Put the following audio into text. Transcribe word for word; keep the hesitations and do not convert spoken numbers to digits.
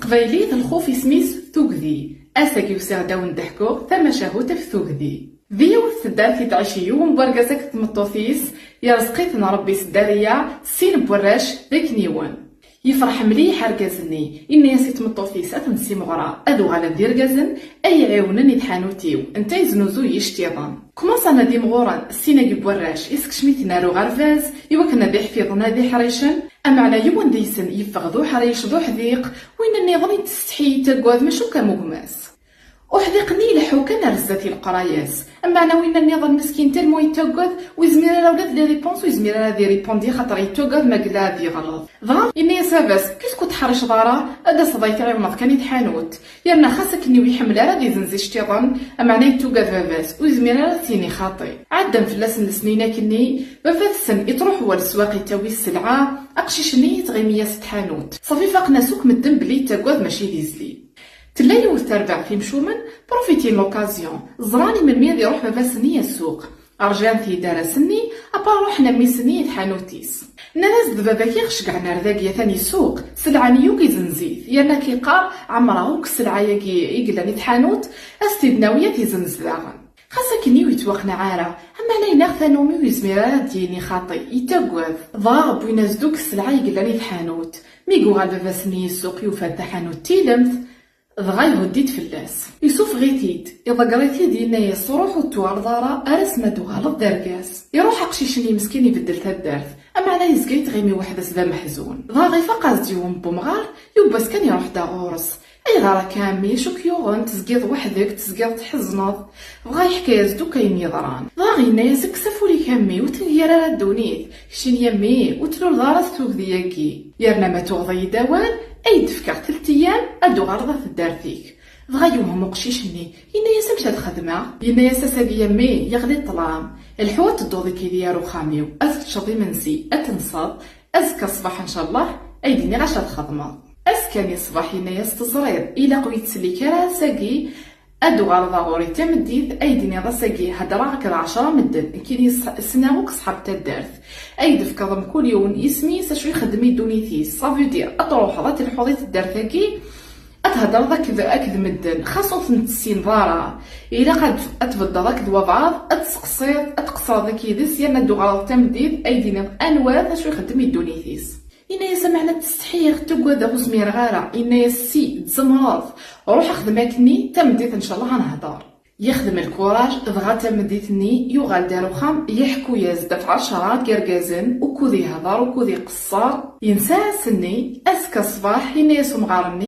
Teqbaylit, lxuf isem-is tugdi. Ass-agi usiɣ-d ad wen-d-ḥkuɣ tamacahut ɣef tugdi. Di yiwet n taddart i d-tɛic yiwen n wergaz akked tmeṭṭut-is, yerẓeq-iten Ṛebbi s dderya, sin n warrac d akniwen. Yefreḥ mliḥ argaz-nni, yenna-yas i tmeṭṭut-is ad ten-ssimɣreɣ, ad uɣalen d irgazen ay iɛiwnen i tḥanut-iw, netta yeznuzuy iceṭṭiḍen. Kmaṣan ad imɣuren sin-agi n warrac, isekcem-iten ar uɣerbaz, iwakken ad iḥfiḍen, ad iḥricen. Ameɛna yiwen deg-sen yeffeɣ d uḥric, d uḥdiq, win nniḍen yettsetḥi, yettaggad, mačči akk am gma-s. Uḥdiq-nni ileḥḥu kan ar zdat i leqraya-s. Ameɛna winna nniḍen meskin tellement yettaggad, ur yezmir ara ula d les réponses, ur yezmir ara ad iripondyi, xaṭer yettaggad ma yella ad yeɣleḍ. Dɣa yenna-yas baba-s: "Qu'est-ce que teḥriceḍ ara, ad d-taseḍ ad yi-tɛiwneḍ kan i tḥanut." Yerna xas akken ur iḥemmel ara ad izenz iceṭṭiḍen, ameɛna yettaggad baba-s, ur yezmir ara ad s-yini xaṭi. Ɛeddan fell-asen lesnin akkenni, baba-tsen ittruḥu ɣer leswaq, yettawi sselɛa, aqcic-nni yettɣimi-yas i tḥanut. Ṣafi faqen-as akk medden belli yettaggad, mačči d izli. Tella yiwet terbaɛt imcumen, profitin l'occasion, ẓran i melmi ad iruḥ baba-s-nni a ssuq. Rjan-t-id ar ass-nni, apar ruḥen a mmi-s-nni i tḥanut-is. Nnan-as-d: "Baba-k i ɣ-ceggɛen ar dagi, atan i ssuq, sselɛa-nni yakk izenz-it, yerna k-iqqar ɛemreɣ akk sselɛa-agi i yellan i tḥanut, ad s-t-id-nawi ad t-izenz daɣen." Xas akken ur yettwaqneɛ ara, ameɛna yenna-aɣ tannumi ur yezmir ara ad d-yini xaṭi, yettaggad. Dɣa wwin-as-d akk sselɛa i yellan i tḥanut. Mi yuɣal baba-s-nni i ssuq, yufa-d taḥanut d tilemt, dɣa ihuddi-d fell-as. Isuffeɣ-it-id, iḍegger-it-id, yenna-yas: "Ruḥ ur d-tuɣaleḍ ara, ar ass ma d-tuɣaleḍ d argaz." Iruḥ aqcic-nni meskin ibeddel taddart, ameɛna yezga yettɣimi weḥd-s d ameḥzun. Dɣa ifaq-as-d yiwen n wemɣar, yewwa-s kan iruḥ-d ɣur-s. "Ayɣer akka a mmi, acu k-yuɣen, tezgiḍ weḥd-k, tezgiḍ tḥezneḍ?" Dɣa yeḥka-yas-d akk ayen yeḍran. Dɣa yenna-yas: "Kkes afud-ik a mmi, ur tengir ara ddunit. Keččini a mmi, ur tluleḍ ara s tugdi-agi. Yerna ma tuɣeḍ-iyi-d awal, ad yi-d-tefkeḍ telt ayyam, ad d-tuɣaleḍ ar taddart-ik." Dɣa yewhem uqcic-nni, yenna-yas: "Amek ad xedmeɣ?" Yenna-yas: "Ass-agi a mmi, yeɣli ṭṭlam. Lḥu ad tedduḍ akked-i ar uxxam-iw, ad teččeḍ imensi, ad tenseḍ, azekka ṣṣbeḥ ncallah, ad yi-d-tiniḍ acu ad txedmeḍ." Azekka-nni ṣṣbeḥ yenna-yas: "Teẓriḍ, ilaq ur yi-tettsellik ara ass-agi, ad d-tuɣaleḍ ɣur-i tameddit, ad yi-d-tiniḍ ass-agi heddreɣ akked ɛecra medden, nekkini s-, ssneɣ akk ṣṣḥab n taddart. Ad yi-d-tefkeḍ mkul yiwen isem-is, acu ixeddem i ddunit-is. Ça veut dire, ad truḥeḍ ad telḥuḍ i taddart-agi, ad theddreḍ akked, akked medden, xas ur ten-tessineḍ ara. Ilaq ad, ad tbeddeḍ akked wabɛaḍ, ad tseqsiḍ, ad tqeṣṣreḍ akked-s, yerna ad d-tuɣaleḍ tameddit, ad yi-d-tiniḍ anwa-t, acu ixeddem i ddunit-is." Yenna-yas: "Ameɛna ttsetḥiɣ, ttaggadeɣ, ur zmireɣ ara." Yenna-yas: "Si, tzemreḍ. Ruḥ xdem akkenni, tameddit ncallah ad nehder." Yexdem lkuraj, dɣa tameddit-nni yuɣal-d ar uxxam, yeḥku-yas-d ɣef ɛecra n yergazen, ukud ihder, ukud iqeṣṣer. Yensa ass-nni, azekka ṣṣbeḥ, yenna-yas umɣar-nni: